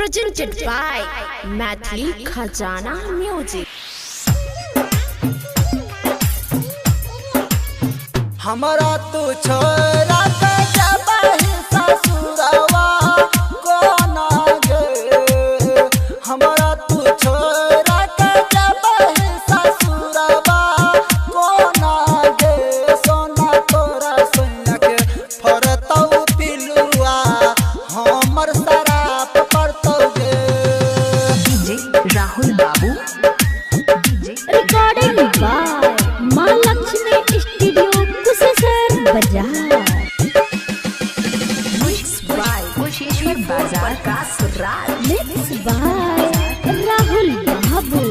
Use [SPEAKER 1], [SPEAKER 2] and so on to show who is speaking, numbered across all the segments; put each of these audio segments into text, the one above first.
[SPEAKER 1] Presented by Maithili Khajana Music.
[SPEAKER 2] हमारा तू छोरा के जबहि ससुरवा कोना गे, हमारा तू छोरा के जबहि ससुरवा कोना गे। सोना तोरा सोना के फरतौ पिलुआ हमर शराब पड़तौ गे।
[SPEAKER 3] DJ Rahul Babu, DJ
[SPEAKER 4] recording by Maa Lakshmi studio Kusheshwar Bazar.
[SPEAKER 3] Mix by Kusheshwar Bazar
[SPEAKER 4] mix by Rahul Babu.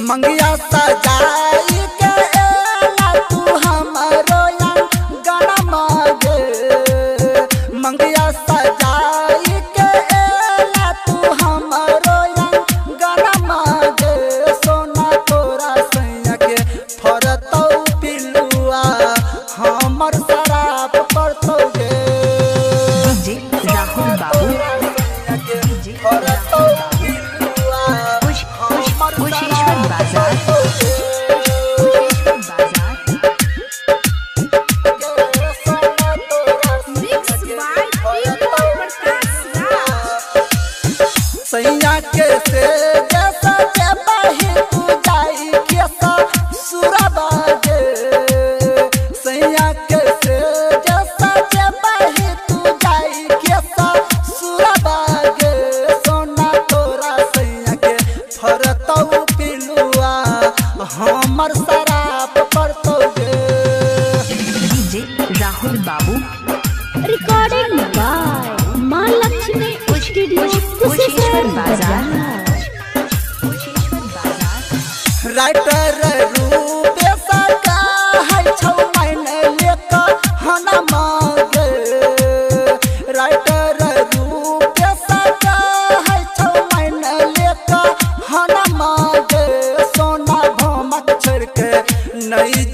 [SPEAKER 2] मंगिया सजाई के एला तू हमरो गाना मांगे, मंगिया सजाई के एला तू हमरो गाना मांगे। सोना तोरा सैया के फरतौ पिलुआ हमर शराब पड़तौ गे।
[SPEAKER 3] डीजे राहुल बाबू,
[SPEAKER 2] डीजे फरतौ पिलुआ हमर
[SPEAKER 3] कुशेश्वर बाजार, कुशेश्वर बाजार।
[SPEAKER 1] Mix by Deepak Prakash Raj.
[SPEAKER 2] सैया के से जैसा जबहि तू जाई के सुरबाजे, सैया के से जैसा जबहि तू जाई के सुरबाजे। सोना तोरा सैया के फरतौ पिलुआ हमर शराब पड़तौ गे।
[SPEAKER 3] DJ Rahul Babu,
[SPEAKER 4] recording by Maa Lakshmi studio Kusheshwar
[SPEAKER 3] Kusheshwar Bazar,
[SPEAKER 4] Bazar.
[SPEAKER 3] Kusheshwar Bazar.
[SPEAKER 2] Writer रूपे सका है छौ महीने लेकर हना मांगे, राइटर रूपे सका है छौ महीने लेकर हना मांगे। सोना भमक छोड़ के नहीं